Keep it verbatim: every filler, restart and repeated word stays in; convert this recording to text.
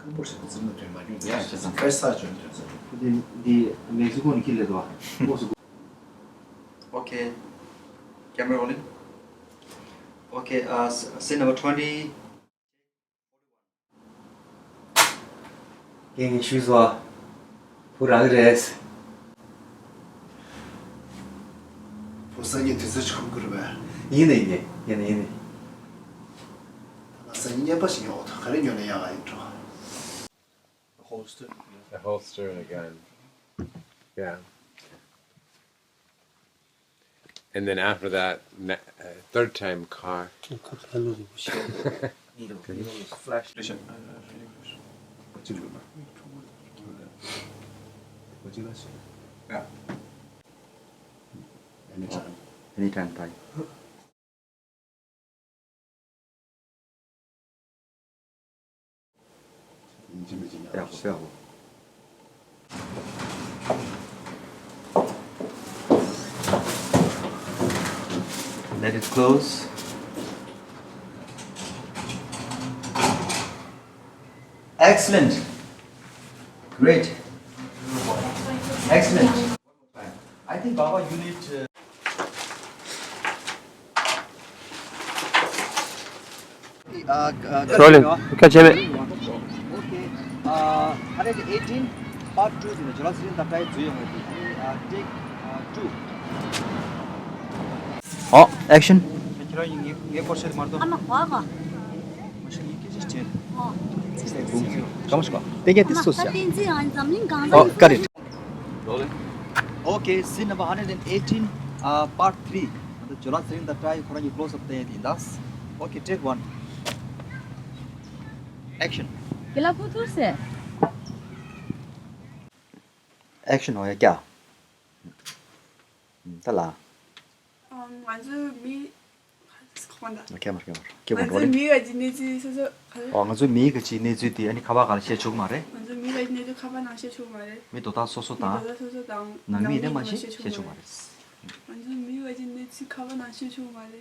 ཁམ་པོ་ཞིག་ཏུ་ཙིར་ན་དོན་མ་འགྲིག་ཡང་བྱས་ཙང་ཁ་ས་འཇོན་དོན་ཙམ། འདི་འདི་མེག་སི་ཀོ་ནས་ཁྱེར་སླེབས་འདུག་ཨ། Okay. Camera rolling. Okay, uh, s- scene number twenty. ངས་ཞུས་སོ། བུ་རང་གི་རེད། བུ་སང་ཉིན་དུས་ཚོད་ཆུང་དགོས་རེད་པས། ཡིན་ནི་ཡིན་ནི་ཡིན་ནི་ཡིན་ནི། ད་ལྟ་སང་ཉིན་བརྙན་པ་ཞིག་ཉོ་འོ་ད་ག་རེ་ཉོ་ན་ཡག་ག་ཡིན་འགྲོ། A holster. A holster and a gun. Yeah. And then after that, ne- uh, third time, car. Needle, needle is flash. Yeah. Anytime. Anytime, time. Let it close. Excellent. Great. Excellent. I think, Baba, you need to. Rolling. Okay, Jimmy. Okay. Uh, hundred eighteen, part two. Take two. Oh, action. ཨ་མ་གོ་ག་ཨ་མ་གོ་ག་ཨ་མ་ད་བསྟན་འཛིན་ཨ་འཛམ་གླིང་གང་ས། Oh, got it. Rolling. Okay, scene number hundred and eighteen, uh, part three. ད་ཇོ་ལགས་ཚེ་རིང་དང་བཀྲ་ཡི་ཁོ་རང་གི་close up བསྟན་ཡས་དེ་ཡིན་ད། Okay, take one. Action. གི་ལ་ཕུ་ཐུར་སེ། Action ཧོ་ཡ་ཀྱ། ད་ལ། ང་ཚོའི་མི། ཁོང་ད། ཁྱེད་མར་ཁྱེད་མར་ཁྱེད་ང་མར་ཚོའི་འགྲོ་ལེ། མི་ག་ཅིག་གནས་ཚུལ་སོ་སོ་ག་རེ། ཨོ་ང་ཚོའི་མི་ག་ཅིག་གནས་ཚུལ་དེ་ཨ་ནི་ཁ་པར་གང་ལ་བཤད་ཆོག་གི་མ་རེད། ང་ཚོའི་མི་ག་ཅིག་གནས་ཚུལ་ཁ་པར་ནང་བཤད་ཆོག་གི་མ་རེད། མི་དོ་བདག་སོ་སོ་མི་དང་། དོ་བདག་སོ་སོ་དང་། ནང་མི་ནས་མ་གཞི་བཤད་ཆོག་གི་མ་རེད། ང་ཚོའི་མི་ག་ཅིག་གནས་ཚུལ་ཁ་པར་ནང་བཤད་ཆོག་གི་མ་རེད།